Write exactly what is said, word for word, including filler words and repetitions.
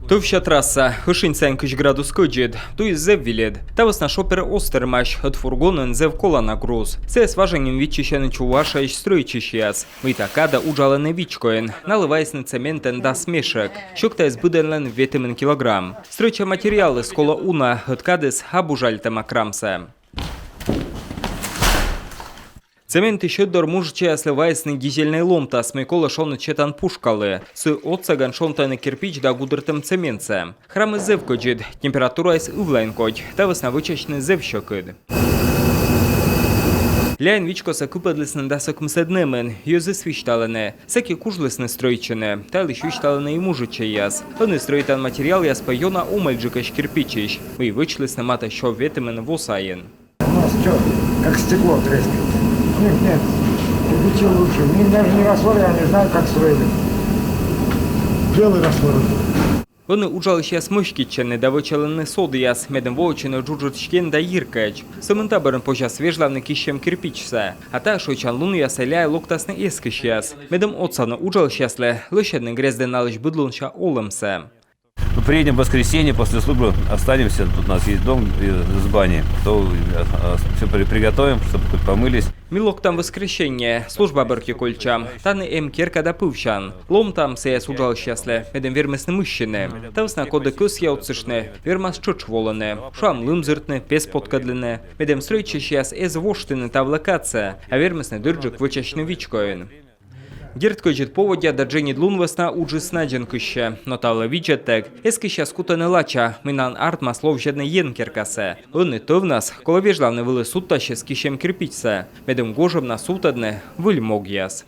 Тӧвся трасса, ӧшинь сайын кызь градус кӧдзыд, туйыс зэв вильыд. Та вӧсна шофёр оз тэрмась, ӧд фургонын зэв колана груз. Сійӧс важӧн нин виччысьӧны Чувашияысь стрӧитчысьяс. Мыйта кадӧ уджалӧны вичкоын, налы вайисны цементӧн дас мешӧк. Сьӧктаыс быдӧнлӧн ветымын килограмм. Стрӧитчӧм материалыс колӧ уна, ӧд кадыс абу жальтӧма крамсӧ. Цементысь ӧтдор мужичӧйяслы вайисны дизельнӧй ломтас, мый колӧ шоныд сетан пушкалы. Сы отсӧгӧн шонтӧны кирпич да гудыртӧм цементсӧ. Храмыс зэв кӧдзыд, температураыс ывлаын кодь, та вӧсна вӧчасьны зэв сьӧкыд. Ляйын вичкосӧ кыпӧдлісны дас ӧкмысӧд нэмын, йӧзыс висьталӧны. Сэки кужлісны стрӧитчыны, та йылысь висьталӧны и мужичӧйяс. Ӧні стрӧитан материалъяс пӧ ёна омӧльджыкӧсь кирпичысь, мый вӧчлісны матӧ сё ветымын во сайын. У нас что, как стекло трескается. У них нет. Кирпичи лучше. У них даже не раствор, я не знаю, как строили. Белый раствор. Ӧні уджалысьяс мӧскитчӧны да вӧчалӧны содъяс, медым воӧдчыны джуджыд стен да йиркӧдз. Сӧмын та бӧрын позяс вежлавны киссьӧм кирпичсӧ. А тайӧ шойччан лунъясӧ Ляйӧ локтасны эскысьяс, медым отсавны уджалысьяслы лӧсьӧдны грездын налысь быдлунся олӧмсӧ. Мы приедем в воскресенье после службы, останемся. Тут у нас есть дом э, с баней. То все приготовим, чтобы хоть помылись. Ми локтам воскресеньеӧ, служба бӧрти кольччам. Тані эм керка да пывсян. Ломтам сійӧс уджалысьяслы, медым вермисны мыссьыны. Та вӧсна коді кӧсйӧ отсыштны, вермас тшӧтш волыны. Шуам, лым зыртны, пес поткӧдлыны. Медым стрӧитчысьяс эз воштыны та вылӧ кадсӧ, а вермисны дырджык вӧчасьны вичкоын. Дерт, кӧдзыд поводдя да дженьыд лун вӧсна уджыс надзӧн кыссьӧ. Но та вылӧ видзӧдтӧг, эскысьяс кутӧны лача, мый налӧн артмас ловзьӧдны Ен керкасӧ. Ӧні тӧвнас колӧ вежлавны вылыс судтасьыс киссьӧм кирпичсӧ, медым гожӧмнас сувтӧдны выль могъяс.